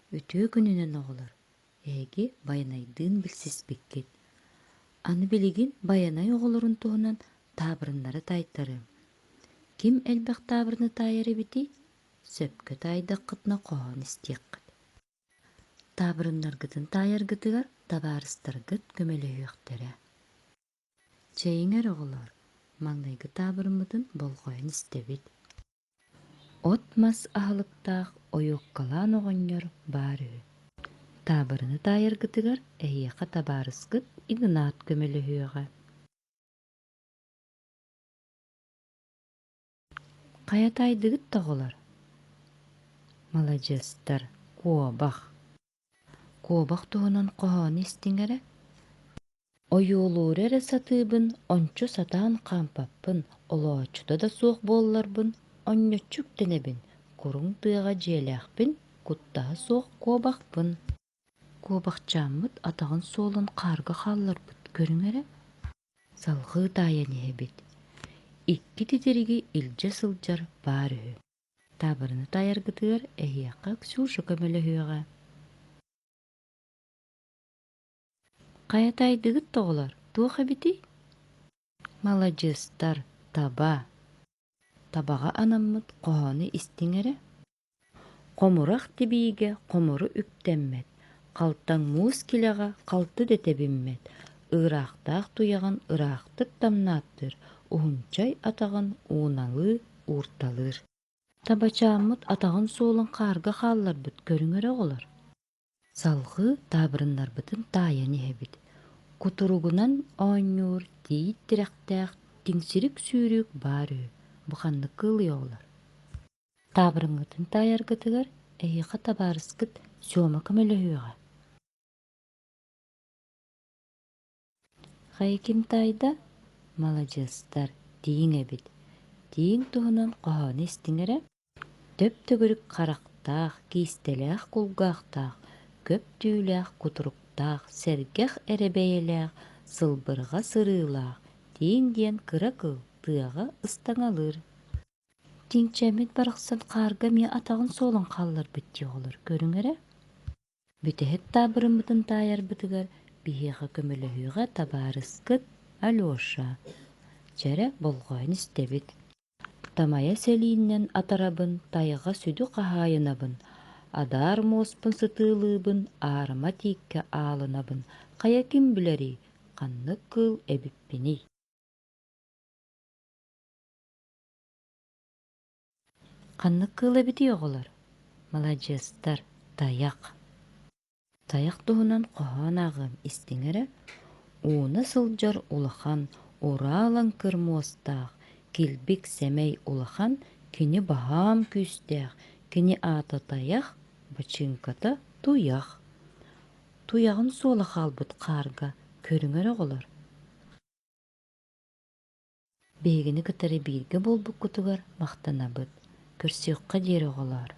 Үтүө күнүнэн оҕолор, эһиги Байанайдыын билсиспиккит. Аны билигин Байанай оҕолорун туһунан таабырыннары таайтарыам. Ким элбэх таабырыны таайар эбитий? Сөпкө таайдаххытына хоһоон истиэххит. Таабырыннаргытын таайаргытыгар табаарыстаргыт көмөлөһүөхтэрэ. Чэйиҥ эрэ оҕолоор, маҥнайгы таабырыммытын болҕойон истэбит. От-мас аһылыктаах ойуоккалаан оҕонньор баар үһү. Таабырыны таайаргытыгар эһиэхэ табаарыскыт Игнат көмөлөһүөҕэ. Хайа таайдыгыт да оҕолор? Маладьыастар, куобах. Куобах туһунан хоһоону истиҥ эрэ. Ойуолууру эрэ сатыыбын, ончу сатаан хаампаппын, олооччута да суох буолларбын, онньоччу үктэнэбин, куруҥ тыаҕа дьиэлээхпин, куттаһа суох куобахпын. Куобахчааммыт атаҕын суолун хаарга хаалларбыт, көрүҥ эрэ. Салҕыы таайан иһэбит. Икки титириги илдьэ сылдьар баар үһү. Таабырыны таайаргытыгар эһиэхэ Ксюша көмөлөһүөҕэ. Хайа таайдыгыт да оҕолор, туох эбитий? Маладьыастар, таба. Табаҕа анаммыт хоһоону истиҥ эрэ. Хомурах тибиигэ хомуру үктэммэт, халтаҥ муус килэҕэ халты да тэбиммэт, ыыраахтаах туйаҕын ыраахтык тамнааттыыр, уһунчай атаҕын ууналыы уурталыыр. Табачааммыт атаҕын суолун хаарга хаалларбыт көрүҥ эрэ оҕолор. Салҕыы таабырыннарбытын таайан иһэбит. Кутуругунан оонньуур тиит тирэхтээх тиҥсирик сүүрүк баар үһү, бу ханнык кыылый оҕолор? Таабырыҥҥытын таайаргытыгар эһиэхэ табаарыскыт Сёма көмөлөһүөҕэ. Хайа ким таайда? Маладьыастар, тииҥ эбит. Тииҥ туһунан хоһоону истиҥ эрэ. Төп-төгүрүк харахтаах, киистэлээх кулгаахтаах, көп түүлээх кутуруктаах, сэргэх эрэ бэйэлээх, сылбырҕа сырыылаах, тииҥ диэн кыра кыыл тыаҕа ыстаҥалыыр. Тииҥчээммит барахсан хаарга эмиэ атаҕын суолун хаалларбыт дии оҕолор, көрүҥ эрэ. Бүтэһик таабырыммытын таайарбытыгар биһиэхэ көмөлөһүөҕэ табаарыскыт Алеша. Чэ эрэ, болҕойон истэбит. Тамайа сэлииннэн атарабын, тайҕа сүдү хаһаайынабын, адаар муоспун сытыылыыбын, аарыма тииккэ аалынабын, хайа ким билэрий, ханнык кыыл эбиппиний? Ханнык кыыл эбитий оҕолор? Маладьыастар, тайах. Тайах туһунан хоһоон ааҕыам истиҥ эрэ. Ууна сылдьар улахан, ураа лаҥкыр муостаах, килбик сэмэй улахан, кини баһаам күүстээх, кини аата тайах, бачыыҥката туйах. Туйаҕын суола хаалбыт хаарга көрүҥ эрэ оҕолор. Биһигини кытары бииргэ буолбуккутугар махтанабыт. Көрсүөххэ диэри оҕолоор.